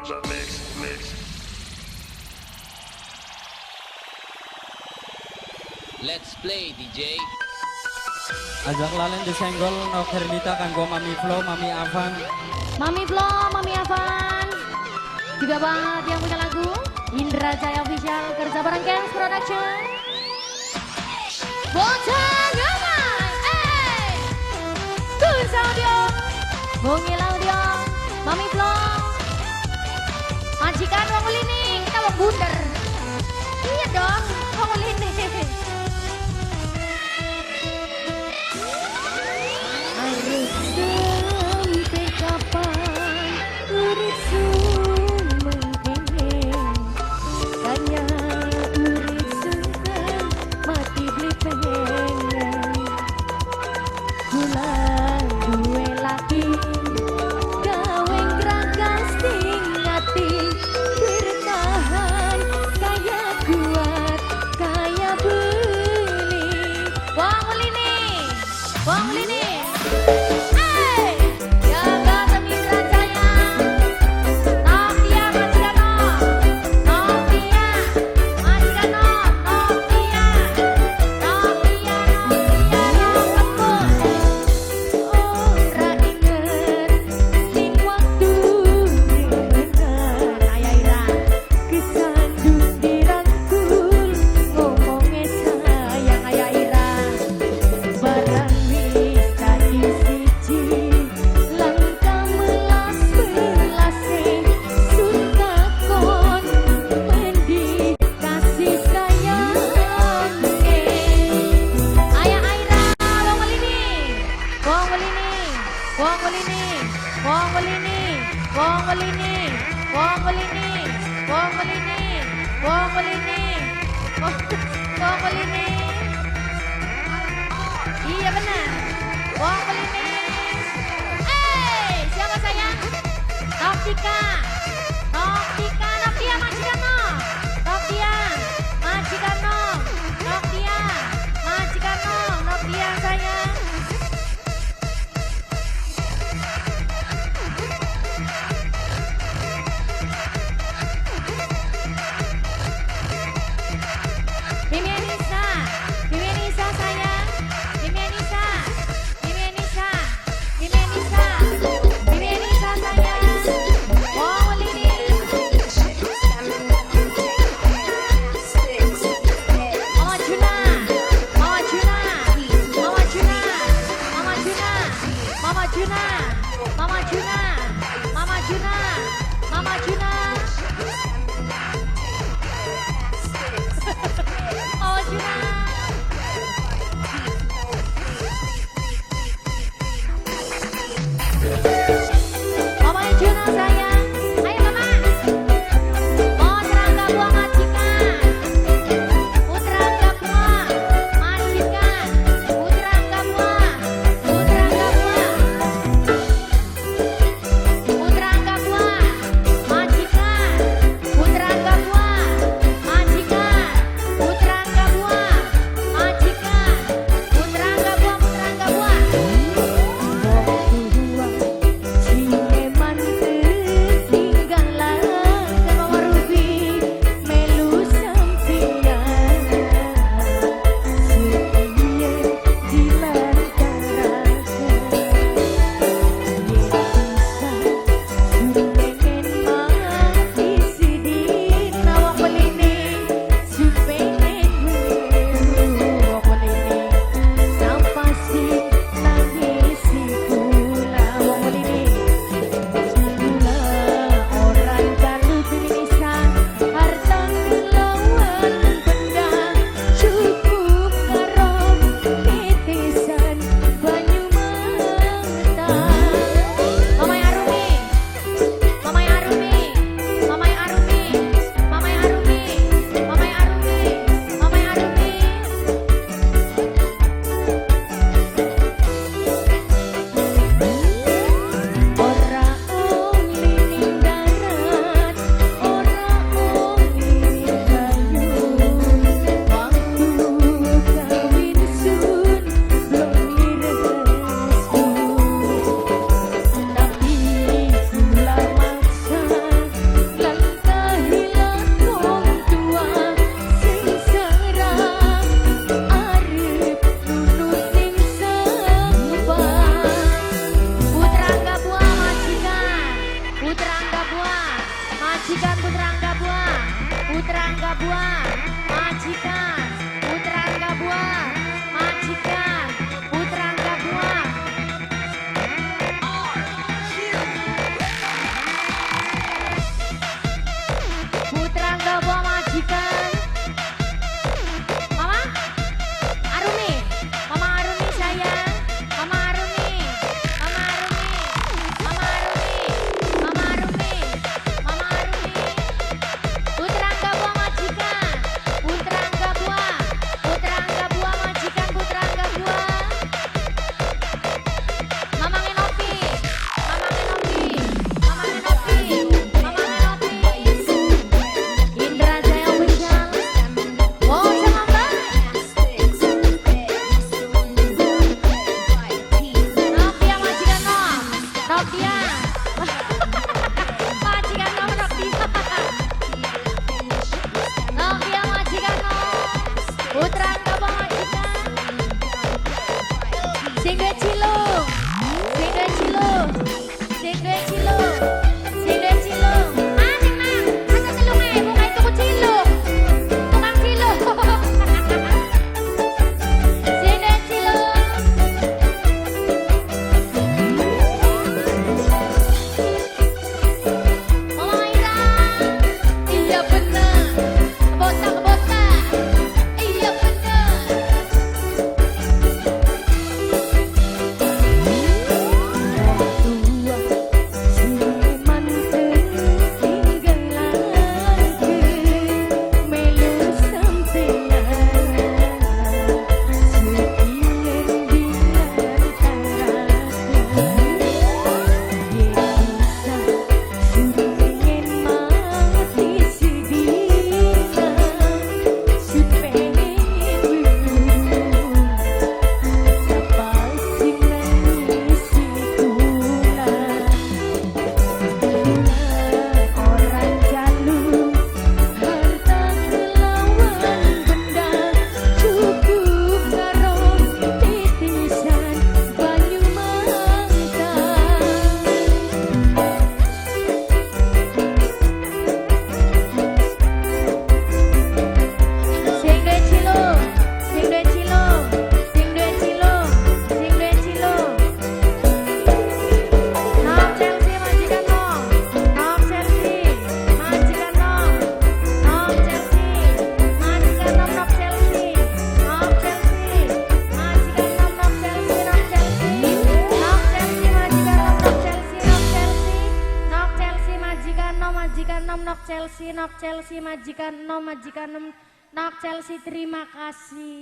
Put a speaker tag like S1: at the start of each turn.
S1: The mix, mix.
S2: Let's play, DJ.
S3: Ajak lalen disenggol no Hernita kanggo Mami Flo, Mami Avan.
S4: Mami Flo, Mami Avan. Juga buat yang punya lagu Indra Jaya Official kerja bareng Kens Production. Bocah Gaman, Kun Audio, Bungil Audio, Mami Flo. Majikan wong lini, kita wong bunder. Iya dong, wong lini. Harus sampai kapan urip sumengkene, kanya urip sungkan mati beli pengen. Kula duwe laki gawe ngragas ning ati, bertahan kaya kuat kaya beli. Wong lini, wong lini. Iya benar. Wong Welini. Siapa sayang? Noptika. Noptika, Noptia Majikano. Noptia Majikano. Noptia Majikano. Noptia sayang. Mimi Anissa, Mimi Anissa sayang. Mimi Anissa, Mimi Anissa, Mimi Anissa, Mimi Anissa sayang. Wong Angga Buah, majikan Putra Angga Buah, Putra Angga Buah, majikan Putra Angga Buah, majikan Putra Angga Buah. Putra Angga Buah majikan. Mama Arumi, Mama Arumi sayang, Mama Arumi, Mama Arumi, Mama Arumi, Mama Arumi, Mama Arumi. Putra Angga Buah majikan, Putra Angga Buah, Putra Angga Buah majikan, Putra Angga Buah. Mama Ngenopi, Mama Ngenopi, Mama Ngenopi, Mama Ngenopi. Indra Jaya Official. Oh, sama Mbak. Novia majikan no, Novia. Majikan no, Novia. Novia majikan no. Putra Angga Buah majikan. Sing duwe cilung, sing duwe cilung, sing duwe cilung, sing duwe cilung. Ah, ning nang, ana 3000 kae tuku cilung. Tukang cilung. Sing duwe cilung. Mama Ira, iya bener. Botak botak, iya bener. Sing duwe cilung, sing duwe cilung, sing duwe cilung, sing duwe cilung. Nok Chelsea majikan no, Nok Chelsea majikan no, Nok Chelsea majikan nom Nok Chelsea, Nok Chelsea majikan nom Nok Chelsea, Nok Chelsea, Nok Chelsea majikan nom Nok Chelsea, Nok Chelsea, Nok Chelsea majikan nom majikan nom Nok Chelsea, Nok Chelsea majikan nom majikan nom Nok Chelsea, terima kasih.